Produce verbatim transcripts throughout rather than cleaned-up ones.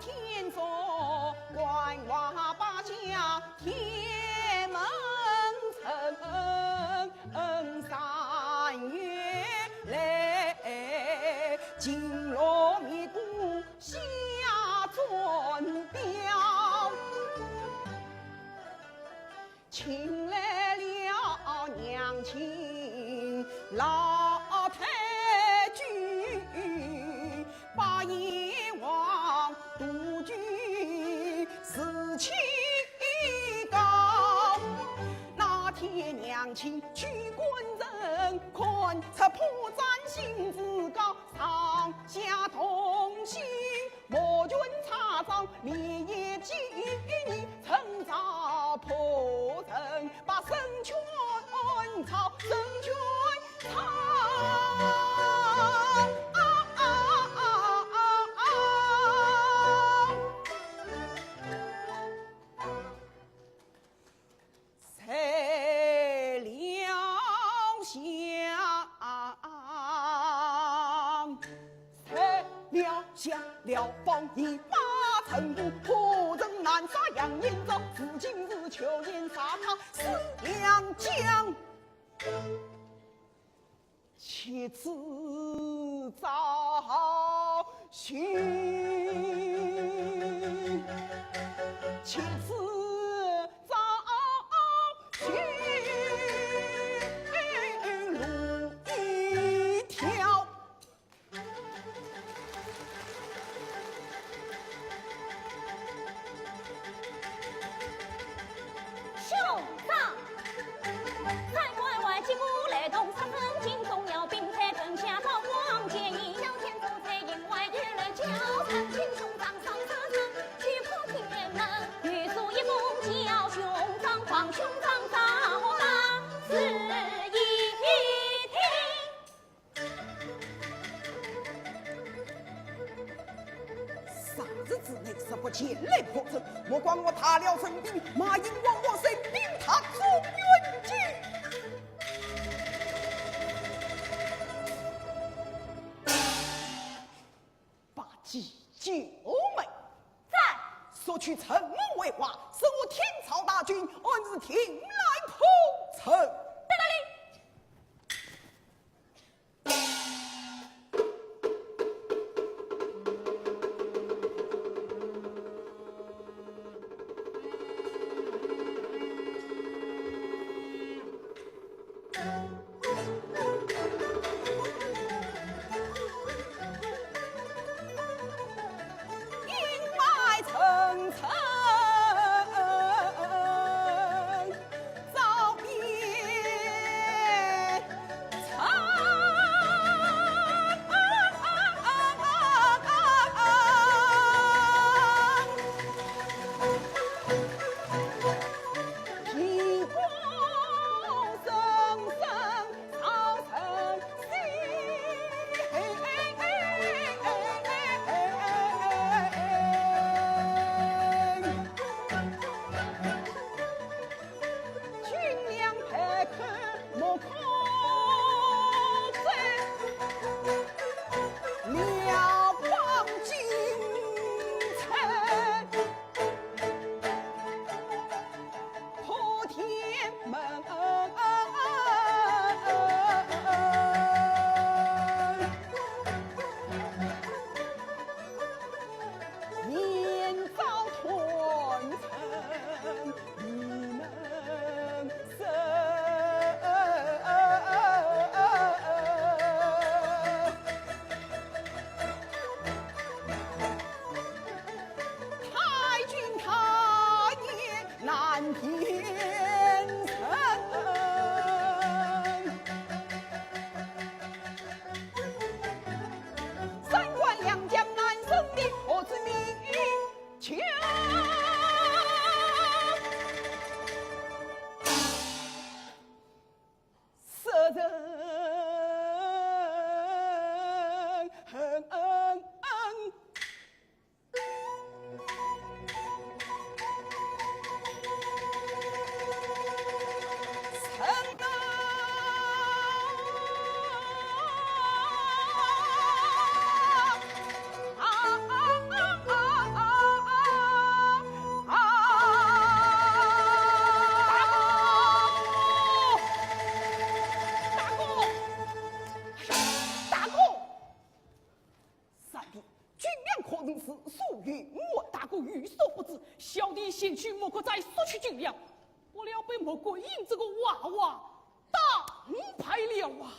天中观花百家天门城，三月来，金罗迷鼓下转表。 请来了娘亲老太君，把阎王杜鹃事情告。那天娘亲去官城，看出破绽心自高，上下同心 摩拳擦掌，连夜祭奠，趁早破阵，把圣劝抄，圣劝抄。啊啊啊啊啊！拆了香，拆了香，了放一把尘土，破阵难杀杨延昭，如今是秋雁杀他思良将。 妻子找寻，妻子找寻，路一条。 兄长，三关外击鼓雷动，杀声惊动了兵，在城下招光建议，小天主在营外，与人交战，请兄长上上上，去破天门，御书一封，叫兄长，望兄长照办，示意听。 啥日子你是不前来破阵，莫怪我大辽神兵，马英王我神兵他中原军。八旗九门。在。速去城门围华，是我天朝大军，按时前来破阵。得了令。前去莫国再索取军粮，不料被穆桂英这个娃娃打败了啊！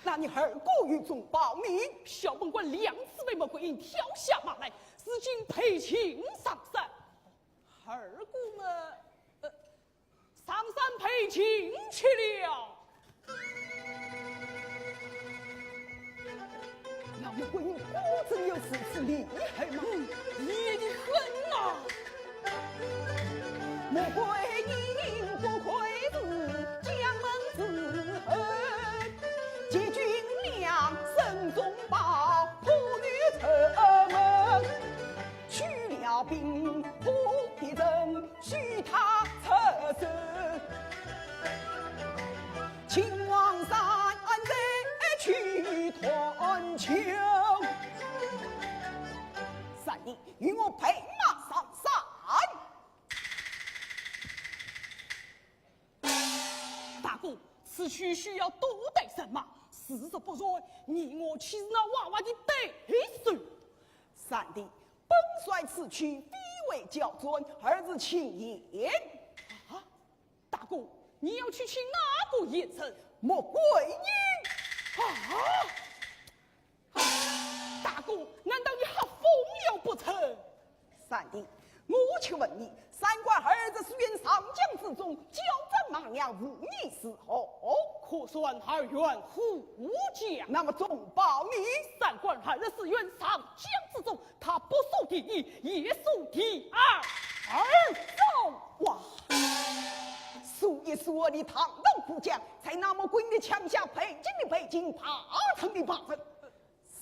那你二哥与众报呢？小本官两次被穆桂英跳下马来，如今被擒上山。二哥嘛，呃， 上山被擒去了。那穆桂英果真有如此厉害吗？嗯，厉害得很呐！穆桂英不愧是将门之后，集军粮、生重宝，破御城门，取了兵，破敌人， 许他出手，请王三再去团救。三弟，与我备马上山。大哥，此去需要多带人马，如若不然，你我岂是那娃娃的对手？三弟， 本帅此去非为交战，而是请贤。啊，大哥，你要去请哪个贤人？穆桂英。啊，大哥，难道你吓疯了不成？三弟，我且问你，三官二职书院上将之中，教斩马良无疑是何？可算二员护将。那么众宝呢？三官二职书院上将之中， 他不输第一，也输第二。二中。哇，数一数二的堂堂武将，在那穆桂英的枪下被擒的被擒，拔城的拔城。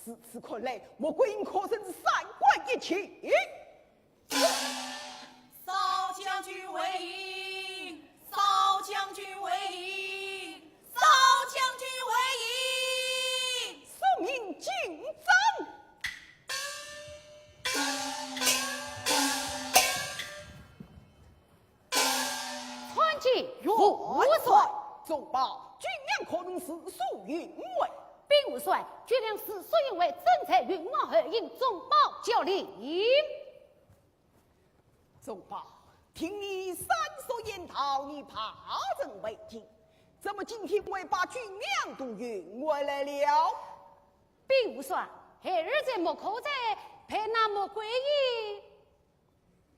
如此看来，穆桂英可真是三观一气。少将军回营，少将军回营，少将军回营。说明进帐。 参见元帅。众宝，军粮可曾事速运回？禀元帅，军粮事速运回，正在运往后营，众宝交令。众宝，听你三所言道，你拔城被擒，怎么今天会把军粮都运回来了？ 禀元帅，孩儿在木口镇被那穆桂英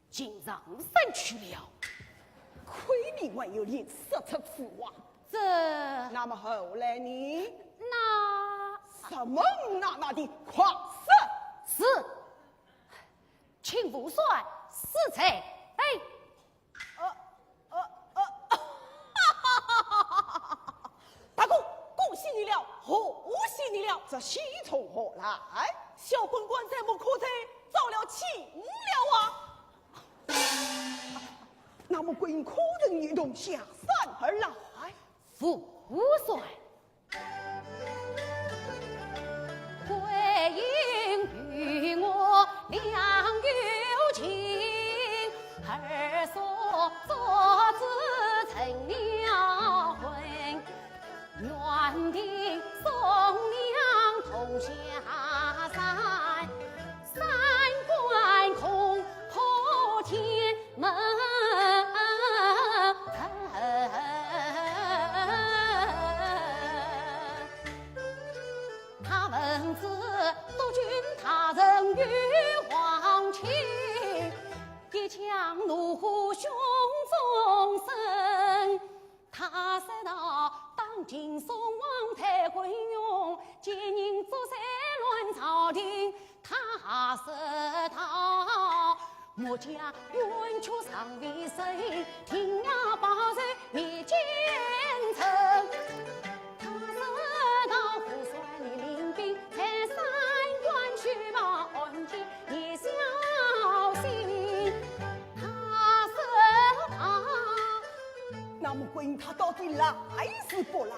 擒上山去了。亏你还有脸说出此话。这……那么后来呢？那……什么那那的，快说！是。 请元帅恕罪。哎，呃，呃，呃，大哥，恭喜你了，贺喜你了。这喜从何来？小本官在木口镇招了亲了啊。那么桂英可曾一同下山而来？父帅， 桂英与我两有情，二所作主成了婚，原定送娘同下山，三官恐破天 门。他闻知督军大人有黄旗，一腔怒火胸中生。他说道：当今宋王太昏庸，奸人作贼乱朝廷， 他说道：我家冤屈尚未伸，定要报仇灭奸臣。他说道：父帅你领兵在三关取报，案件你小心。他说道：那么桂英他到底来是不来？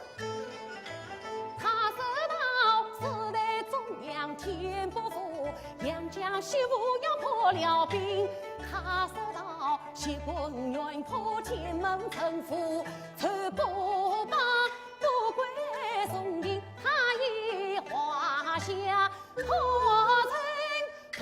他说道：世代忠良天不负，杨家媳妇要破了兵。他说道：谢公元破天门城府，仇不报，不归宋营，他已画下破城图。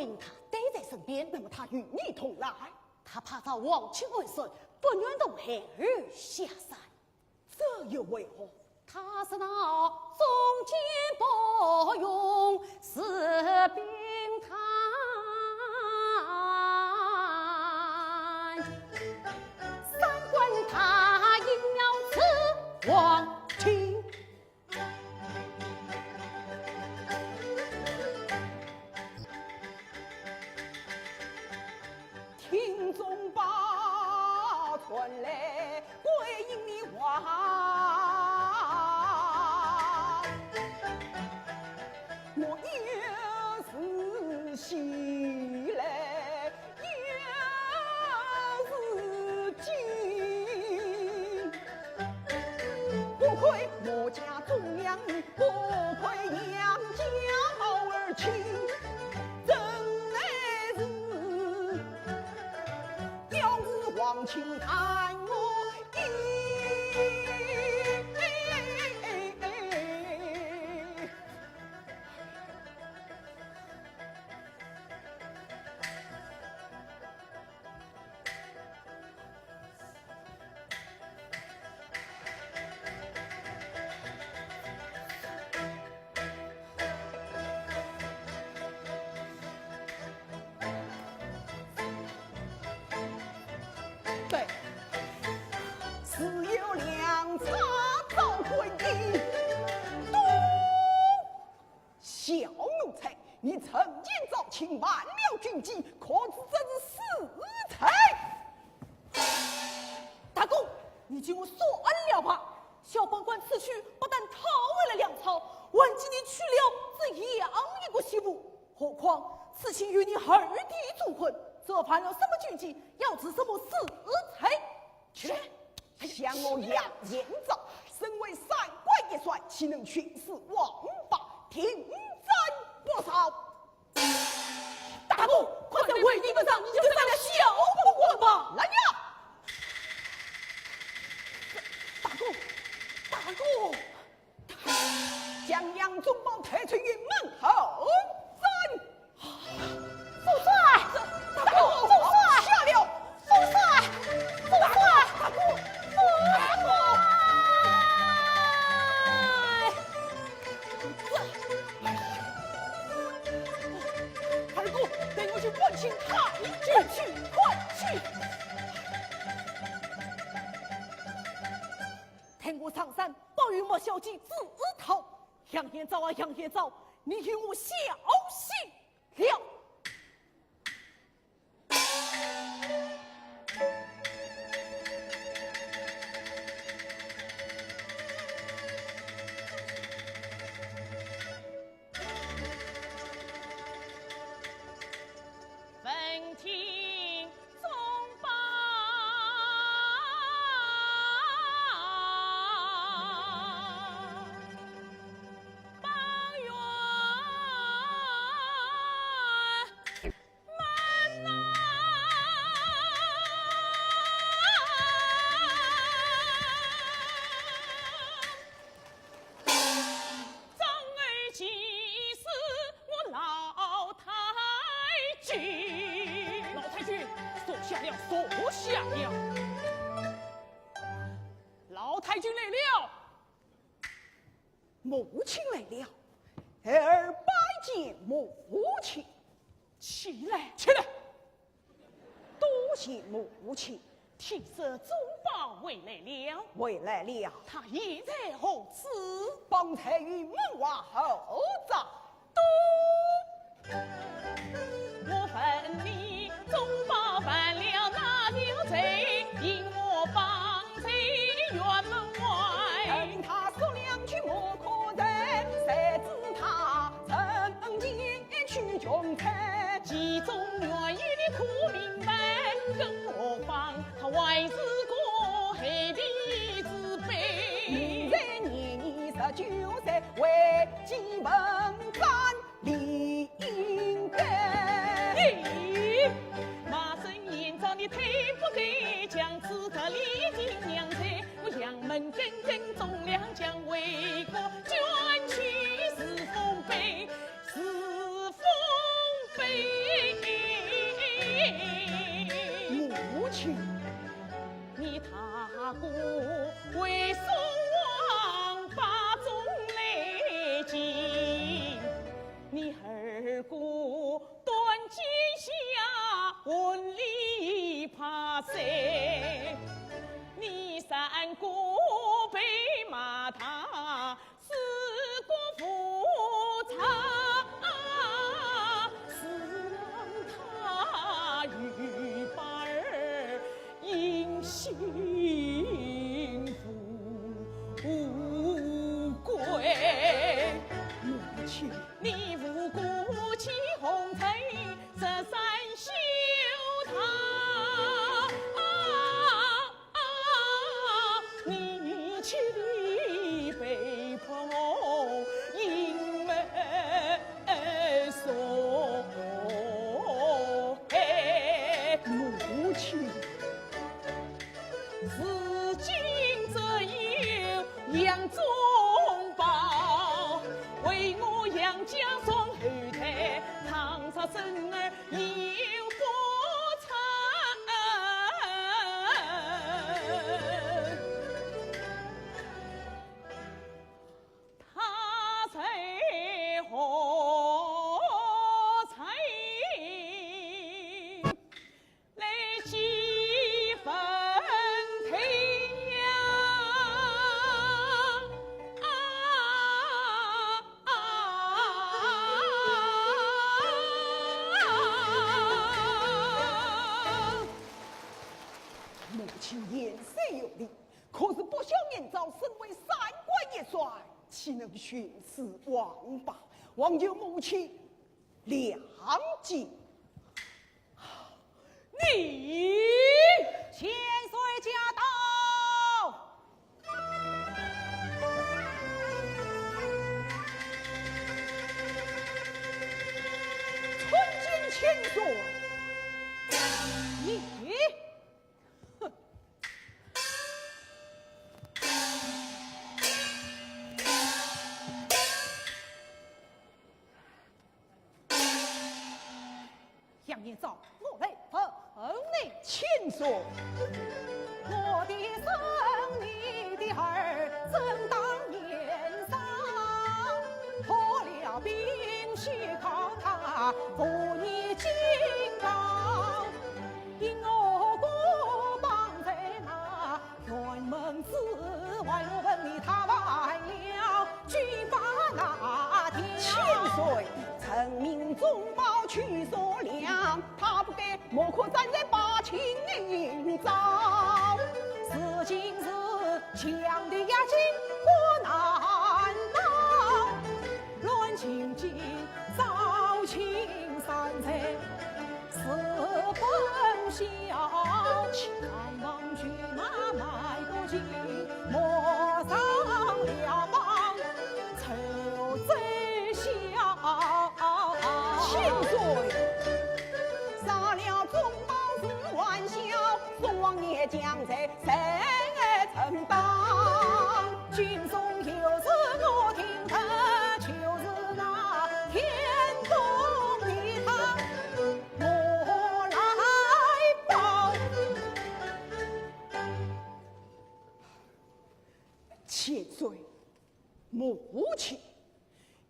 命他带在身边，那么他与你同来。他怕遭皇亲外孙，不愿同孩儿下山。这又为何？他是那忠奸不容私兵贪，三观他应要刺皇亲。 听众把传来归隐的话，我又是喜来又是惊。不愧我家忠良，不愧杨家儿亲，真乃是 要是皇亲看我一。对，自有良策早婚姻。嘟！小奴才，你趁奸招亲，犯了军纪，可知这是死罪？大哥，你给我算了吧。 小本官此去不但讨回了粮草，还给你娶了这样一个媳妇。何况此去与你二弟重婚，这犯了什么军纪，要治什么死罪？去，想我杨延昭，身为三官一帅，岂能徇私枉法，停斩不赦？ 大哥，看在为你面上，你就杀了小本官吧。来呀！大哥，大哥，将杨忠保抬出营门后斩。主帅，大哥，主帅，下了。 主帅，主帅，大哥，主帅！二哥，带我去问清太君。快去，快去！待我上山，保与莫小姐自讨。杨延昭啊，杨延昭，你与我小心了。 闻听忠报。老太君，坐下了，坐下了。老太君来了。 母亲来了，孩儿拜见母亲。起来，起来。多谢母亲。听说忠报回来了。回来了。他现在何处？方才与门外候着。杨家庄后代，唐朝孙儿有不差。他在何处？ 来几分天呀？啊啊啊！母亲言虽有理，可是不孝年昭身为三关一帅，岂能徇私枉法？望求母亲 谅解。你千岁驾到！参见千岁。你，哼！ 杨延昭，我来问你。请说。我的生你的儿正当年少，破了兵器靠他武艺精高，因我孤帮在那 辕门之外，我问你他犯了军法哪条？千岁，臣命忠报去说粮，他不敢，莫可斩在八千营寨。如今是强敌压境，国难报，乱军进，招亲散散。 是本校，看望军马迈过去，莫上了望，愁最小。千岁。杀了忠报是玩笑，宋王爷将在 谁来承担？军中有事我听得，就是那天公地堂，我来报。千岁，母亲，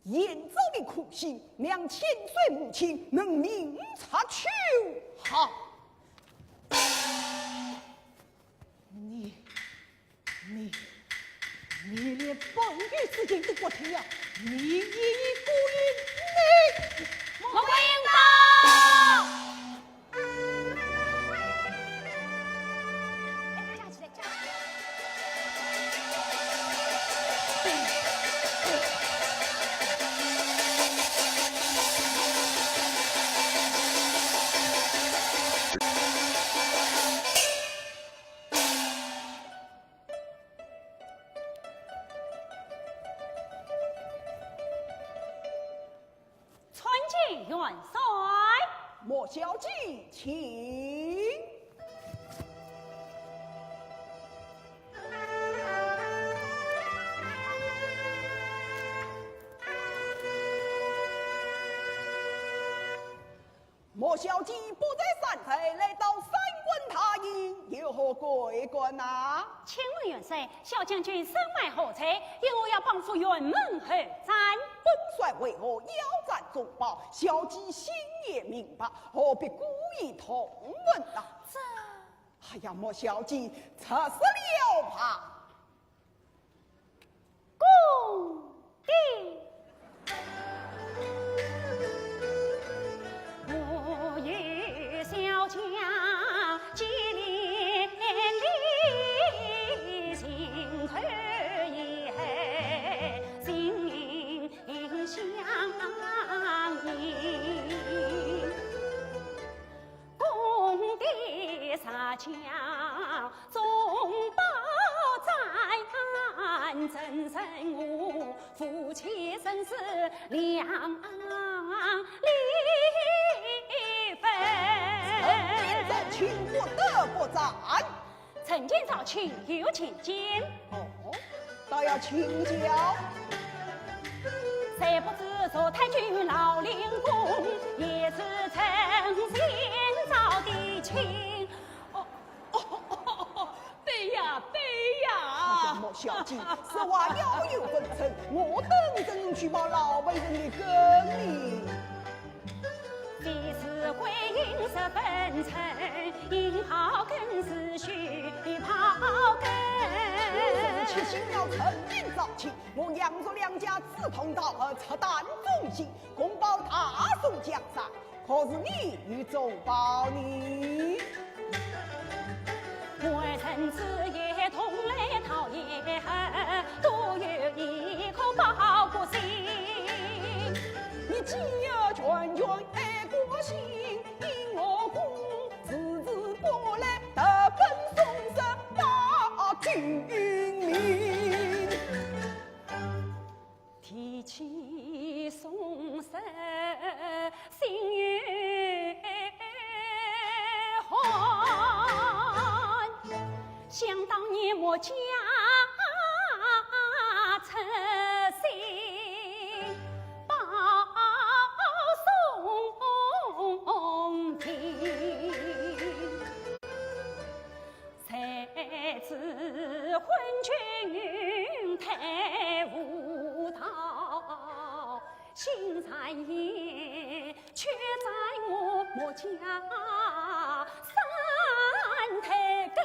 延昭的苦心，望千岁母亲能明察秋毫。你，你，你连本县之情都不听啊！你，你，你故意，你！穆桂英到！ 参见元帅。莫小姐，请。莫小姐不在山外，来到三关大营，有何贵干呐？请问元帅， 小将军身患何罪？因何要帮助辕门后山？本帅为何要斩忠报？小姐心也明白，何必故意动问呐？这……哎呀，莫小姐，直说了吧。公 的。我与小将结连理，情投意合，心相印。 公的杀将忠报斩，怎忍我负起生死两立分。陈建昭请不得不斩。陈建昭请有请进。哦，倒要请教。谁不知坐太君老令公，也是成心造的亲。哦，哦，哦，哦，对呀，对呀。哎呀，莫小姐，此话要有分寸，我等怎能去报老辈人的更呢？非是桂英十分成，因好更是须报更。此事七星庙成名早期，我杨卓两家志同道合，赤胆忠心，共保大宋江山。可是你与众不同。我曾子夜同来讨也恨，独有一颗报国心。你既要全全爱国心，因我公自自过来，得本宋室报君名。 提起宋室心有恨，想当年我家出心报宋情。 谁知昏君太无道，心谗言，却斩我母家三代根。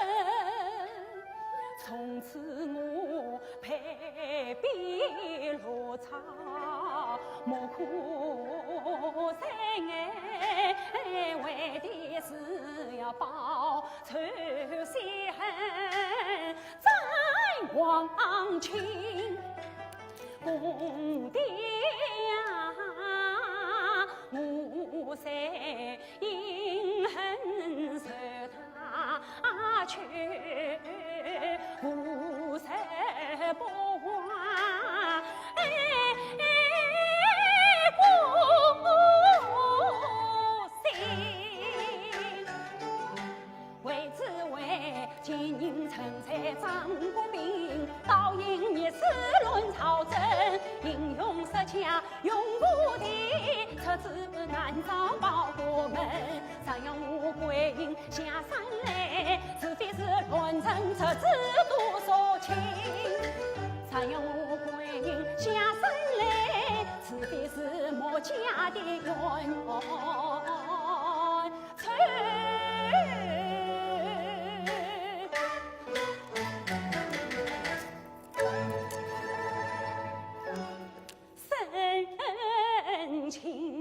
从此我 被逼落草，莫苦再挨，为的是要报仇雪恨，斩皇亲。公爹呀，我虽因恨受 他却无事不还，哎，不信。为之为奸人臣在张国宾，倒因逆事乱朝政，英雄失家 用武的，出自南朝报国门。常言吴桂英下山来，除非是乱臣贼子多少亲。常言吴桂英下山来，除非是墨家的冤仇。 深情。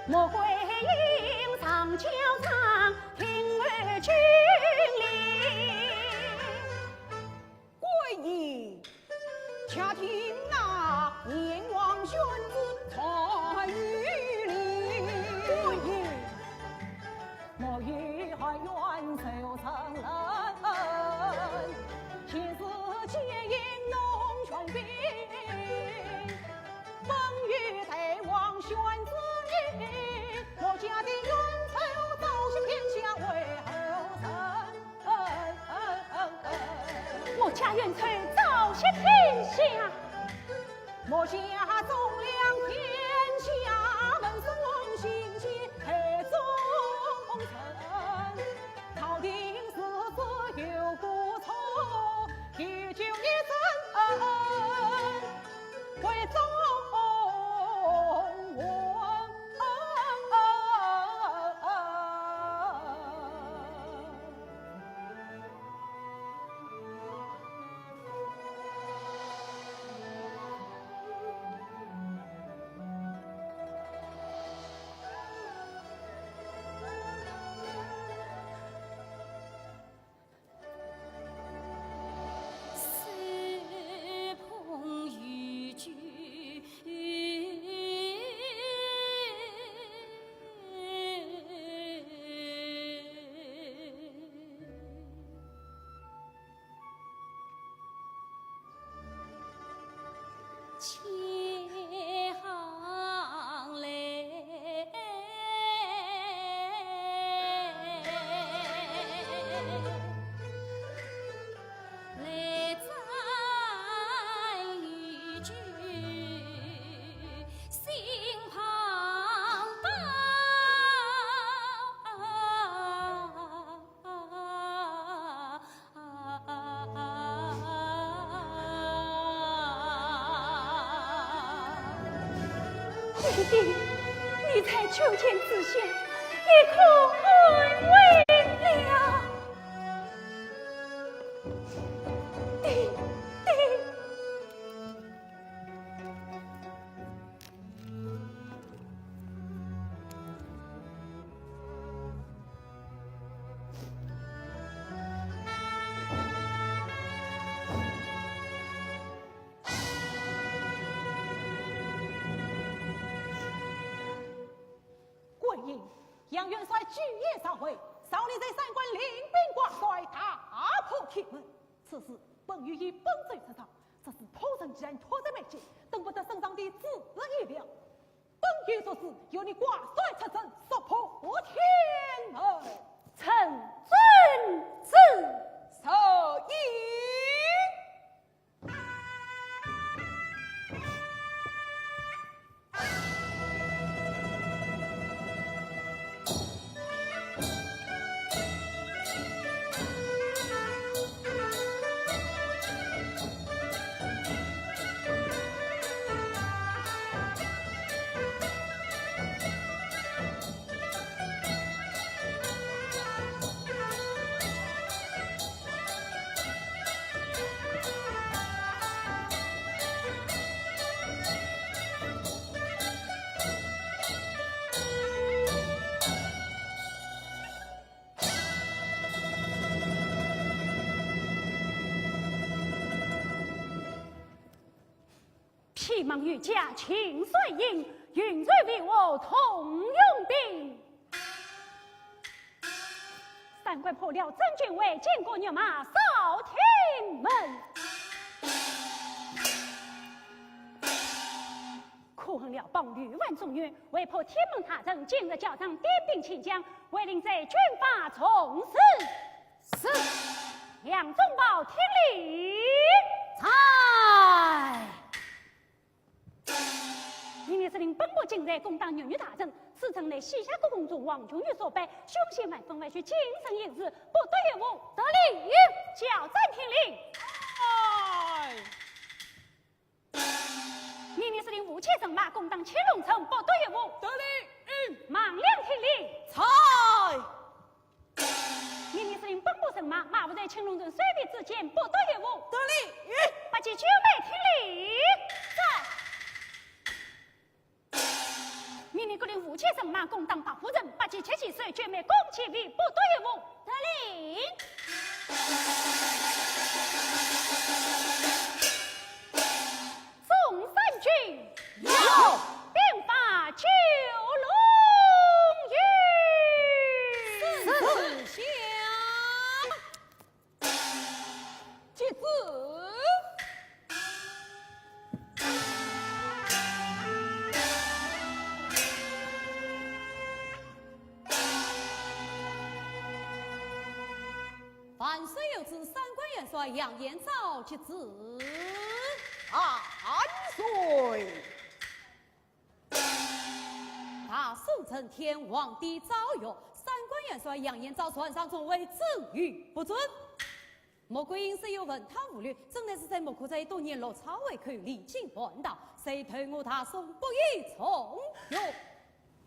穆桂英上校上，听候军令。桂英，且听那燕王宣旨传与你。桂英。 莫与汉元仇成人，秦时结义弄权柄。本与大王宣旨你，莫假定冤仇，昭雪天下为后人。莫假冤仇，昭雪天下。莫假忠良天下，问声王信息。 太宗臣，朝廷如此有过错，以救一人，归宗王。爹爹，你在九泉之下，你可安稳了？爹爹。 桂英，杨元帅举义杀回，少年在三关领兵挂帅，大破天门。此事本御已奔奏奏上，只是破阵既然脱在眉间，等不得圣上的旨意了。 本御作主，由你挂帅出征，速破天门。臣遵旨。受命。 披芒御驾，轻率行，运筹帷幄，通用兵。三关破了真君威，金戈玉马扫天门。 可恨辽邦六万中原，为破天门大阵，今日校场点兵请将，卫令在军法从事。是。杨忠保听令。在。命你率领本部精锐攻打玉女大阵，此阵乃西夏国公主黄琼玉所败，凶险万分，外需精诚严视，不得有误。得令。校长听令。在。 命你率领五千人马攻打青龙城，不得有误。得令。孟良听令。在。命你率领本部人马，马步在青龙城水边之间，不得有误。得令。八旗九妹听令。在。 命你各领五且人马攻打白虎城，八旗七旗手，九面弓箭围捕对付。得令。众三军。有。兵发九龙县。是。是。接旨。万岁有旨，三关元帅杨延昭接旨。万岁。 大宋承天，皇帝诏曰：三关元帅杨延昭传上奏，为朕御不准。穆桂英虽有文韬武略，怎奈是在穆柯在多年落草为寇，历经叛道，遂投我大宋，不亦从容。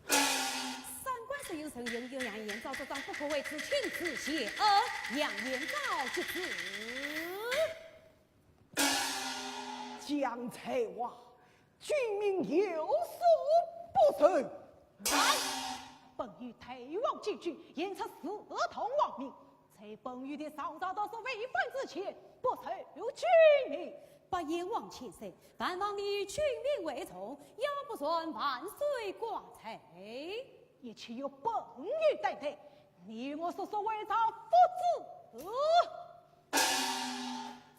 三关虽有陈留，有杨延昭这张，不可为之，请赐谢恩。杨延昭接旨。 姜才华，君命有所不受。慢！本御代王进军，演出四通王命，在本御的曹操大宋未犯之前，不受君命。八贤王千岁，但望你与君命为重，要不然万岁挂帅。一切由本御担待，你与我速速回朝复旨。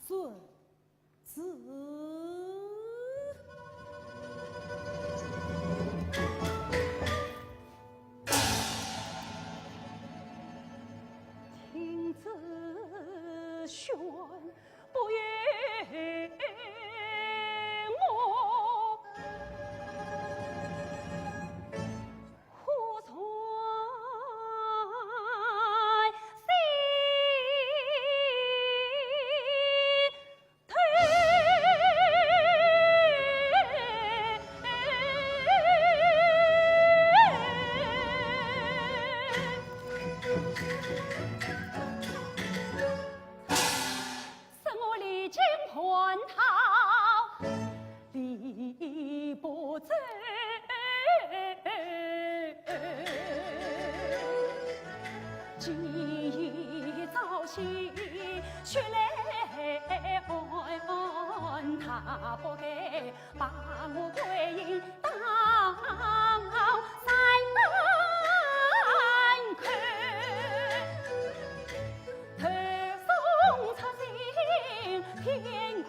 遵 旨。听子宣，不由我 使我历经叛道，力不支。今朝起，须来安他，不该 把我归隐到山门口，投送出京天可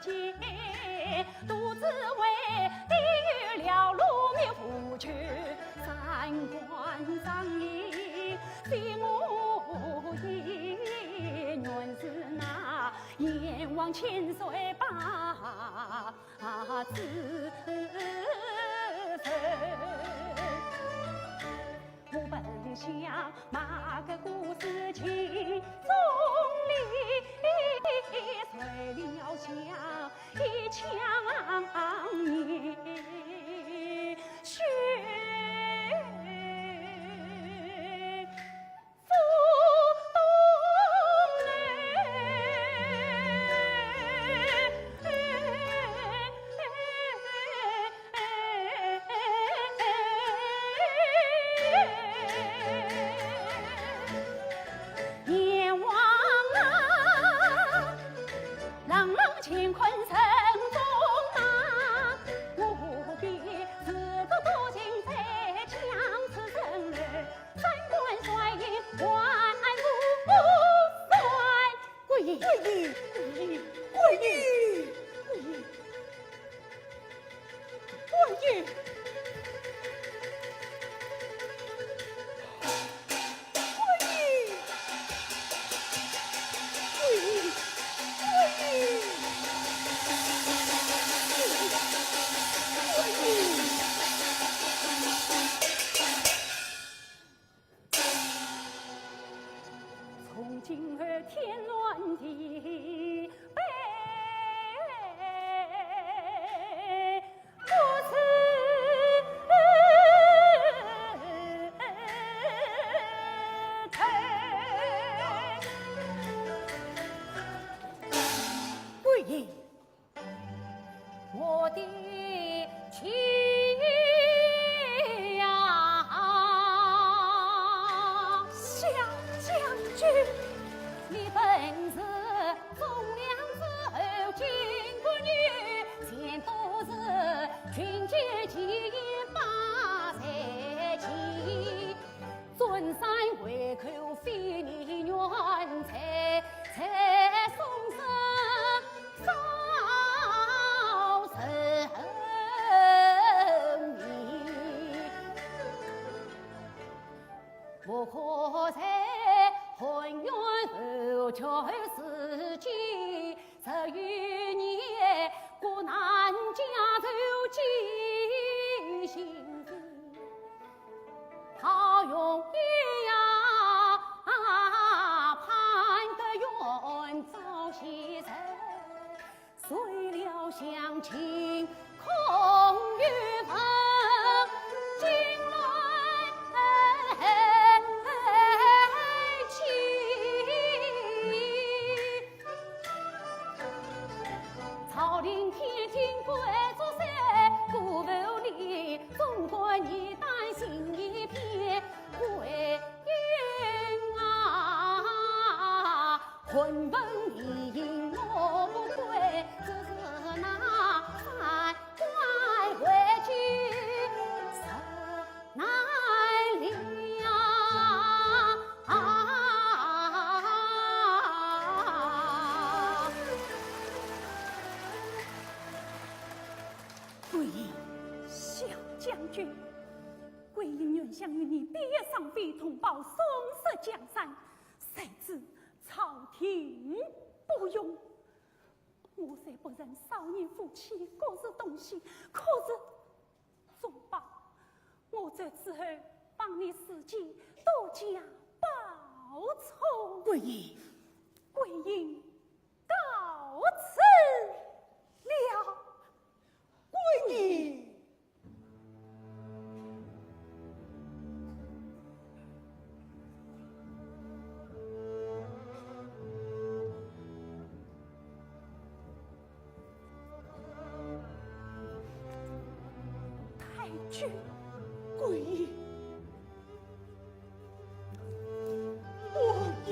见，独自为的有了路面无求，三关张仪非我意，原是那燕王千岁把 啊，子孙。我本想马革裹尸进宫里，谁料想一腔热血 燕王啊，冷冷乾坤人中啊，何必自作多情再将此生留？ 三关帅印还我帅。跪下！跪下！跪下！跪下！跪下！跪下！ 从今后天乱地崩，不知头。桂英， 我的妻就是今十余年，国难家仇记心事。陶容易呀，盼得远早些成。 谁料想惊恐于问，惊乱起。朝廷天津贵族些，顾不你，总管你担心一片。贵 人啊，混混你我不归，只是那三官为君受难了。桂英，小将军，桂英原想与你比翼双飞，同胞送死江山， 谁知朝廷不容。我虽不认少年夫妻各是同姓，可是忠报，我这次后望你事件多加保重。桂英，桂英告辞了。桂英。 太君。桂英。桂英。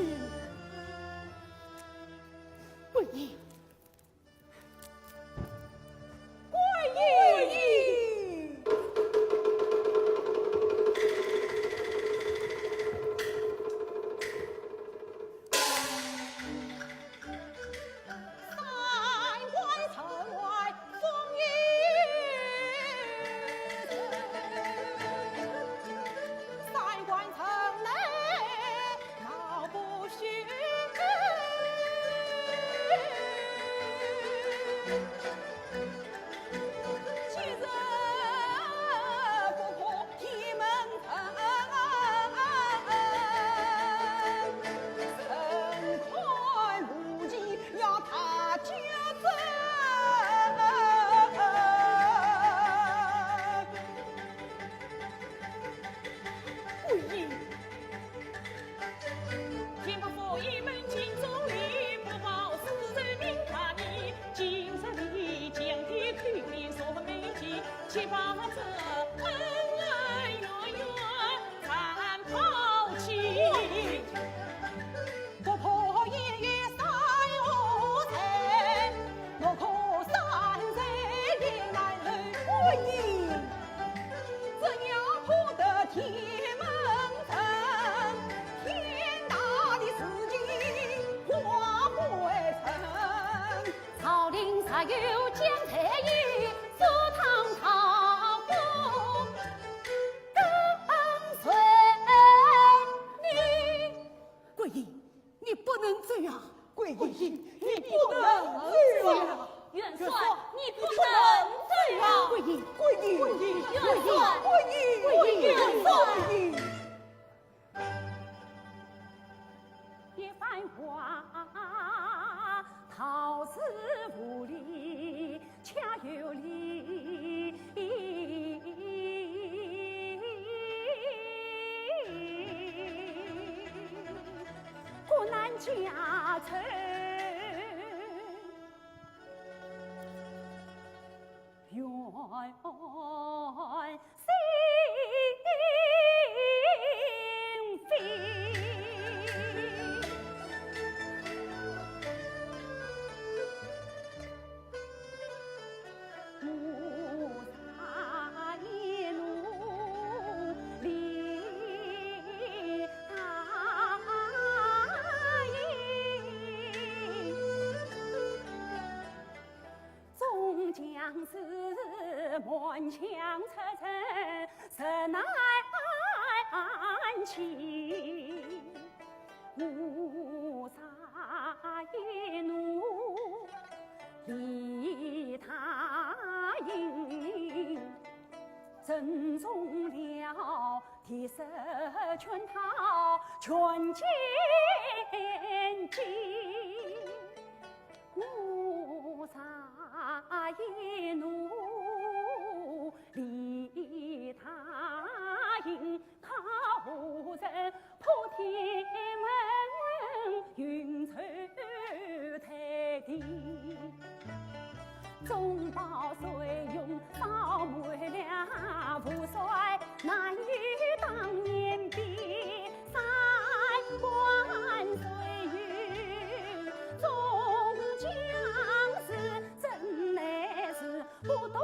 桂英。 桂英。桂英，你不能走啊！桂英，你不能走啊！元帅，你不能走啊！桂英，桂英，桂英，元帅，桂英，桂英，桂英。菩萨一怒立大营，正中了第十圈套全见机。菩萨一怒立大营， 靠人破天门，运走太帝。中饱水用烧没了，无帅难以当年比。三关水运众将士，真乃是 不动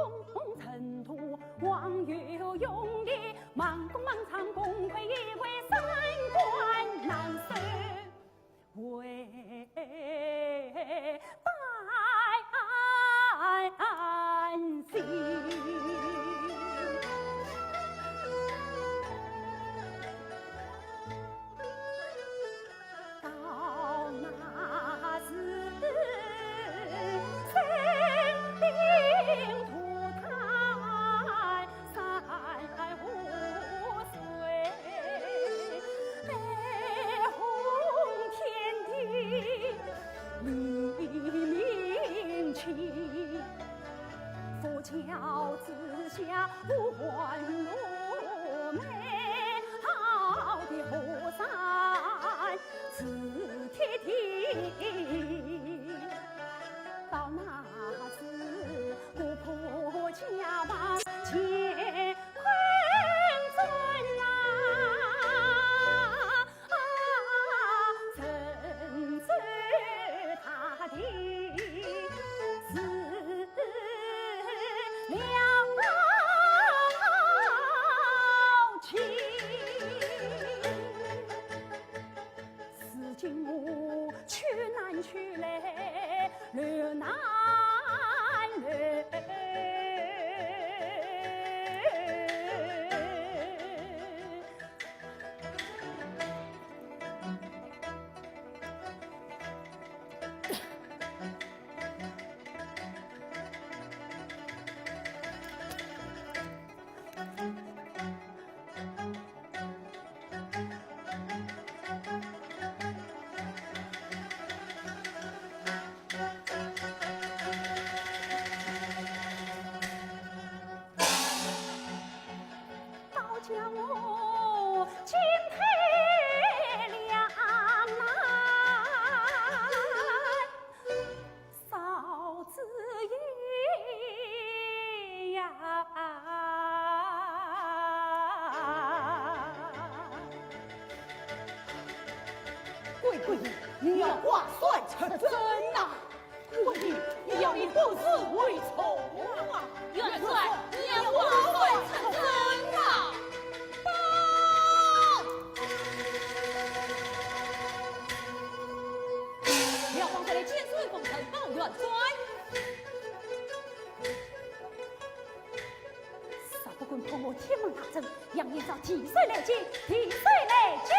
尘土，望有勇力，猛攻猛闯，功亏一篑，三关难收，为百姓。到那时，神兵渡台山河水，悲鸿天地黎明起。 佛脚之下无还路，美好的河山是铁蹄。到那时，国破家亡乾坤转啊， 神州大地是了情。如今我去难去来，留难留。 倒叫我进退两难，少之又呀。贵贵，你要挂帅出征呐！ 我的，你要以本事为重啊！元帅，你要挂帅出征啊！报！辽王在内，千岁奉承报元帅。 若不敢破我天门大阵，扬言召提帅来见，提帅来见。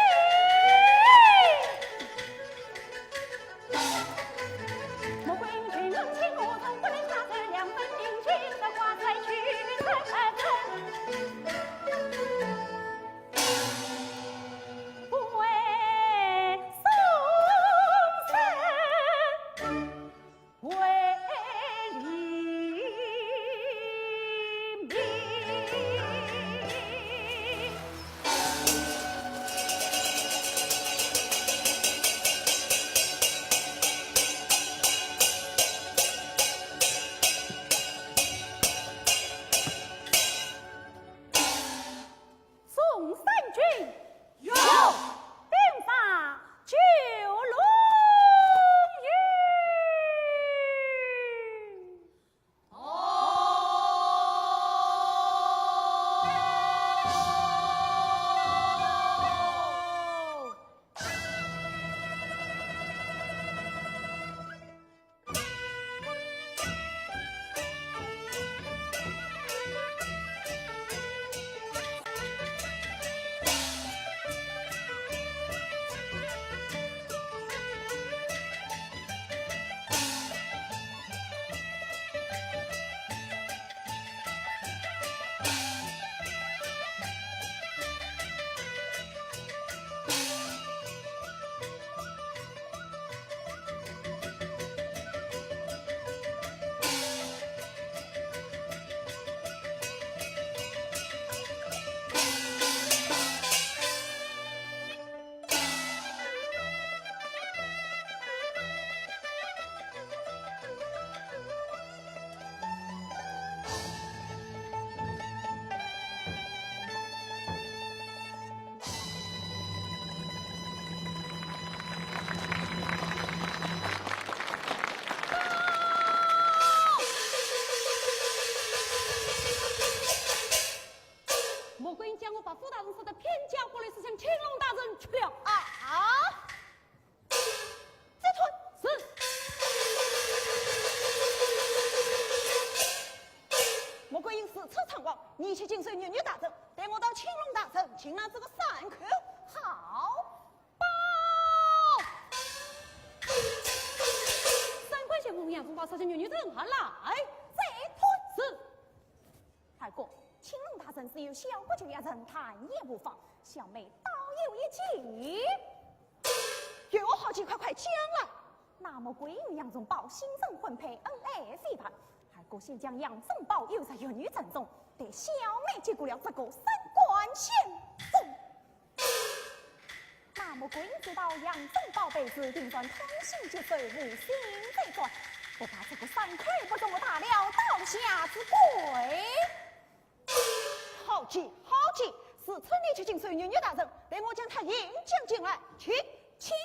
莫怪英雄冷清我从不能下手，两分明镜，这挂帅去出征。不为送身。 为黎民。出城隍，你去请示玉女大人，带我到青龙大人，请来这个三魁。好，报。三魁请红娘子把这些玉女人喊来。在。是。二哥，青龙大人是有小不久也人谈也无妨，小妹倒有一计。有何计，快快讲来。那么鬼与杨宗保新成婚配，恩爱非凡。二哥先将杨宗保由在玉女阵中，待小妹接过了这个三官先锋。那么鬼知道杨宗保被子，定然痛心疾首，无心再转，不把这个三魁不中，打了倒下之鬼。好计，好计，是趁你去请示玉女大人，待我将他引将进来。去，请。